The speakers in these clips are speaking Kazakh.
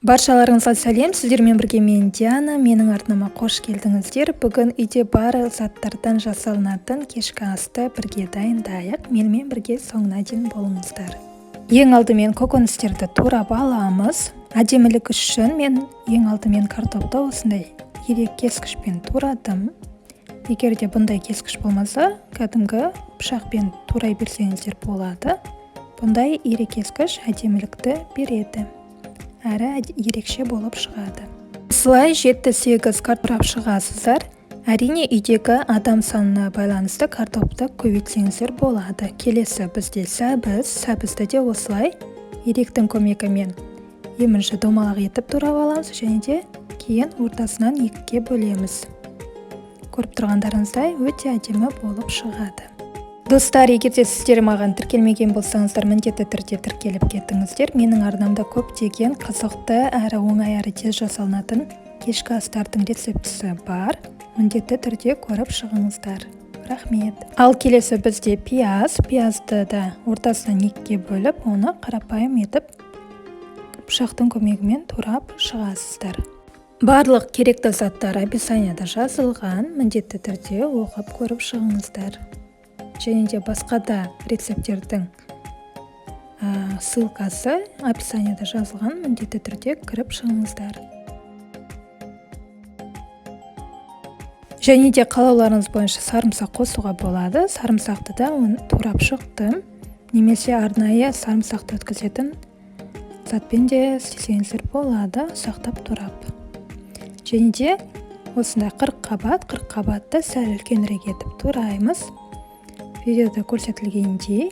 Баршаларыңызға сәлем, сіздермен бірге мен Диана, менің арнама қош келдіңіздер. Бүгін үйде бар заттардан жасалынатын кешкі асты бірге дайындайық. Менімен бірге соңына дейін болыңыздар. Ең алдымен көкөністерді турап аламыз. Әдемілік үшін мен ең алдымен картопты осындай ирек кескішпен турадым. Егер де бұндай кескіш болмаса, кәдімгі пышақпен турай берсеңіздер болады. Бұндай ирек кескіш әдемілікті береді, әрі ерекше болып шығады. Осылай 7-8 картоп шығасыздар. Әрине, үйдегі адам санына байланысты картопты көбейтсеңіздер болады. Келесі бізде сәбіз. Сәбізді де осылай иректің көмегімен емінші домалақ етіп турап аламыз және де кейін ортасынан екіге бөлеміз. Көріп тұрғандарыңыздай, өте әдемі болып шығады. Достар, егер де сіздер маған тіркелмеген болсаңыздар, міндетті түрде тіркеліп кетіңіздер. Менің арнамда көптеген қызықты, әрі оңай, әрі тез жасалынатын кешкі астардың рецептісі бар. Міндетті түрде көріп шығыңыздар. Рахмет. Ал келесі бізде пияз. Пиязды да ортасынан екіге бөліп, оны қарапайым етіп пышақтың көмегімен турап шығасыздар. Барлық керекті заттар описанияда жазылған, міндетті түрде оқып көріп шығыңыздар. Және де басқа да рецепттердің ссылкасы описанияда жазылған, міндетті түрде кіріп шығыңыздар. Және де қалауларыңыз бойынша сарымсақ қосуға болады. Сарымсақты да оны турап шықтым. Немесе арнайы сарымсақты өткізетін затпен де істесеңіздер болады, ұсақтап турап. Және де осындай 40 қабат, 40 қабатты сәл үлкенірек етіп тураймыз. Видеода көрсетілгендей,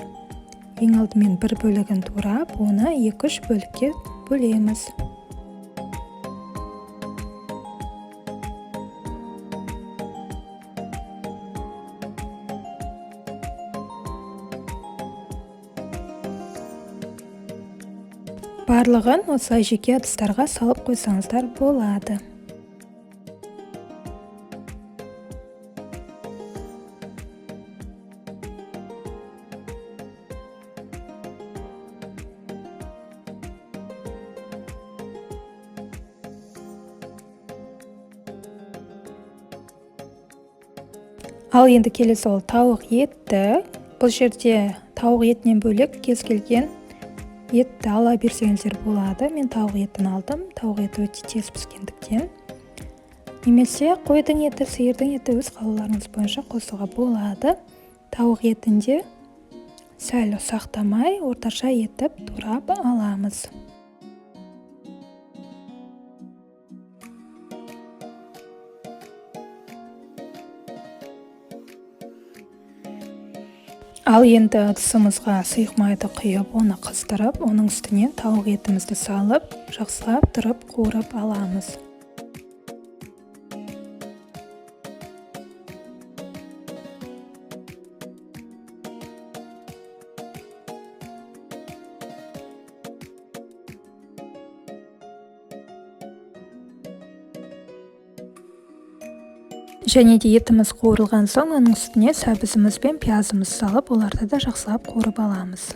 ең алдымен бір бөлігін турап, оны 2-3 бөлікке бөлеміз. Барлығын осылай жеке ыдыстарға салып қойсаңыздар болады. Ал енді келесі ол тауық етті. Бұл жерде тауық етінен бөлек кез келген етті ала берсеңіздер болады. Мен тауық етін алдым. Тауық еті өте тез піскендіктен. Немесе қойдың еті, сиырдың еті, өз қалауларыңыз бойынша қосуға болады. Тауық етін де сәл ұсақтамай, орташа етіп турап аламыз. Ал енді ыдысымызға сұйық майды құйып, оны қыздырып, оның үстінен тауық етімізді салып, жақсылап тұрып қуырып аламыз. Және де етіміз қуырылған соң, оның үстіне сәбізіміз бен пиязымыз салып, оларды да жақсылап қуырып аламыз.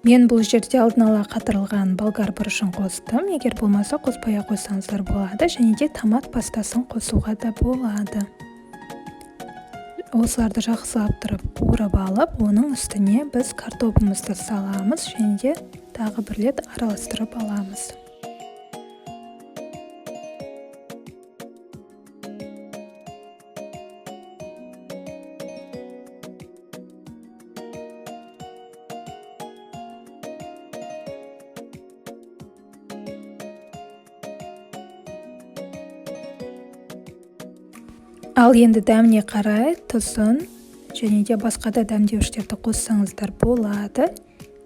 Мен бұл жерде алдын ала қатырылған болгар бұрышын қостым. Егер болмаса, қоспай ақ қойсаңыздар болады. Және де томат пастасын қосуға да болады. Осыларды жақсылап тұрып қуырып алып, оның үстіне біз картобымызды саламыз және де тағы бір рет араластырып аламыз. Ал енді дәміне қарай тұзын және де басқа да дәмдеуіштерді қоссаңыздар болады.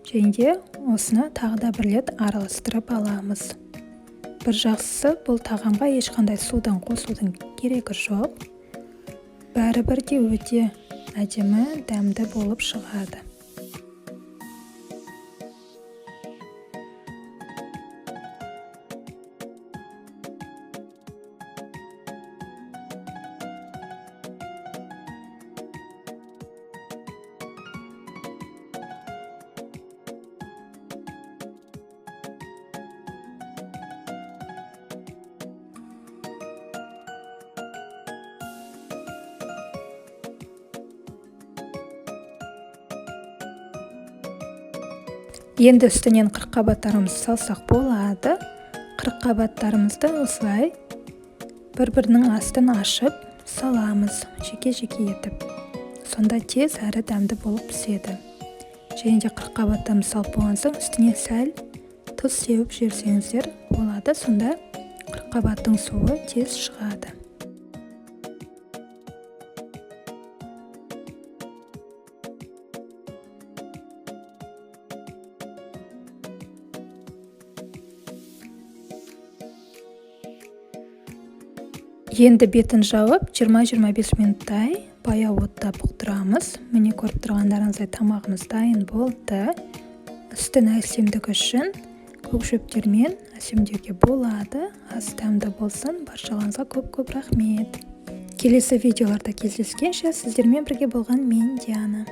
Және де осыны тағы да бір рет араластырып аламыз. Бір жақсысы, бұл тағамға ешқандай судың қосудың керегі жоқ. Бәрібір де өте әдемі, дәмді болып шығады. Енді үстінен қырыққабаттарымызды салсақ болады. Қырыққабаттарымызды осылай бір-бірінің астын ашып саламыз, жеке-жеке етіп. Сонда тез әрі дәмді болып піседі. Және де қырыққабаттарымызды салып болған соң үстіне сәл тұз сеуіп жіберсеңіздер болады. Сонда қырыққабаттың суы тез шығады. Енді бетін жауып 20-25 минуттай баяу отта бұқтырамыз. Міне, көріп тұрғандарыңыздай, тамағымыз дайын болды. Үстін әсемдік үшін көк шөптермен әсемдеуге болады. Ас дәмді болсын. Баршаларыңызға көп-көп рахмет. Келесі видеоларда кездескенше, сіздермен бірге болған мен, Диана.